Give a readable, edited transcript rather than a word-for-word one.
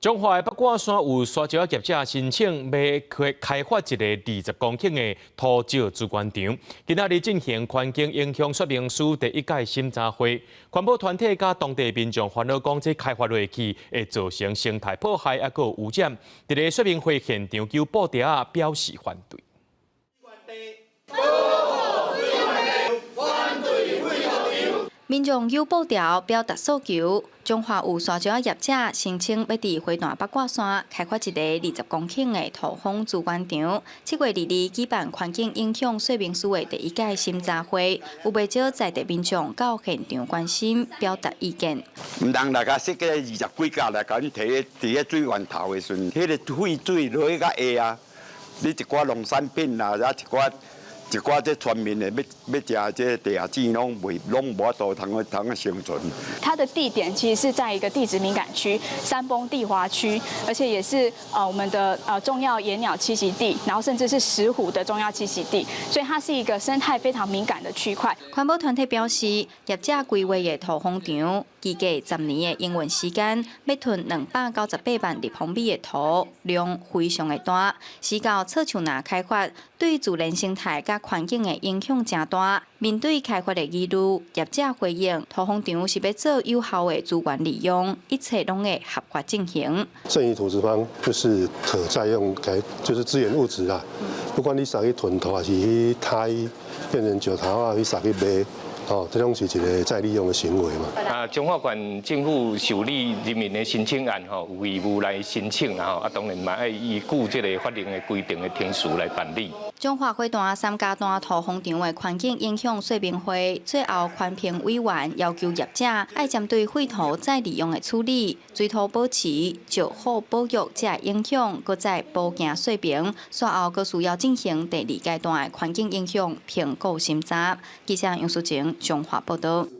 彰化的八卦山有沙石仔業者申請欲開開發一個20公頃的土石資源場，今仔日進行環境影響說明書第一屆審查會，環保團體佮當地民眾煩惱講，這開發落去會造成生態破壞，抑閣有污染。佇咧說明會現場，揪布條仔表示反對。保護水源，反對廢土場。民眾揪布條表達訴求，彰化有沙石仔業者申請欲佇花壇八卦山開發一個20公頃的土風資源場。7月22舉辦環境影響說明書的第一屆審查會，有袂少在地民眾到現場關心，表達意見。毋通來共設計二十幾甲來共阮提佇咧水源頭的時陣，彼个廢水落去較下啊，你一寡農產品啊，抑一寡。一寡這村民的欲欲食這地下水攏袂攏無法度通通生存。它的地點其實是在一個地質敏感區、山崩地滑區，而且也是我們的重要野鳥棲息地，然後甚至是石虎的重要棲息地，所以它是一個生態非常敏感的區塊。環保團體表示，業者規劃的土風場，預計10年的營運時間，欲囤298萬立方米的土，量非常的大。時到錯手若開發，對自然生態佮環境的影響誠大。面對開發的疑慮，業者回應：土風場是欲做有效的資源利用，一切攏會合法進行。剩餘土石方就是可再用，該就是資源物質啊。不管你撒去囤土，還是去拆變成石頭啊，去撒去賣，哦，這攏是一個再利用的行為嘛。啊，彰化縣政府受理人民的申請案吼，有義務來申請啦吼，啊，當然嘛愛依據這个法令的規定的程序來辦理。彰化花壇三家段土風場的環境影響說明會，最後環評委員要求業者愛針對廢土再利用的處理、水土保持、石虎保育這影響，閣再補件說明，煞後閣需要進行第二階段的環境影響評估審查。記者楊淑晴彰化報導。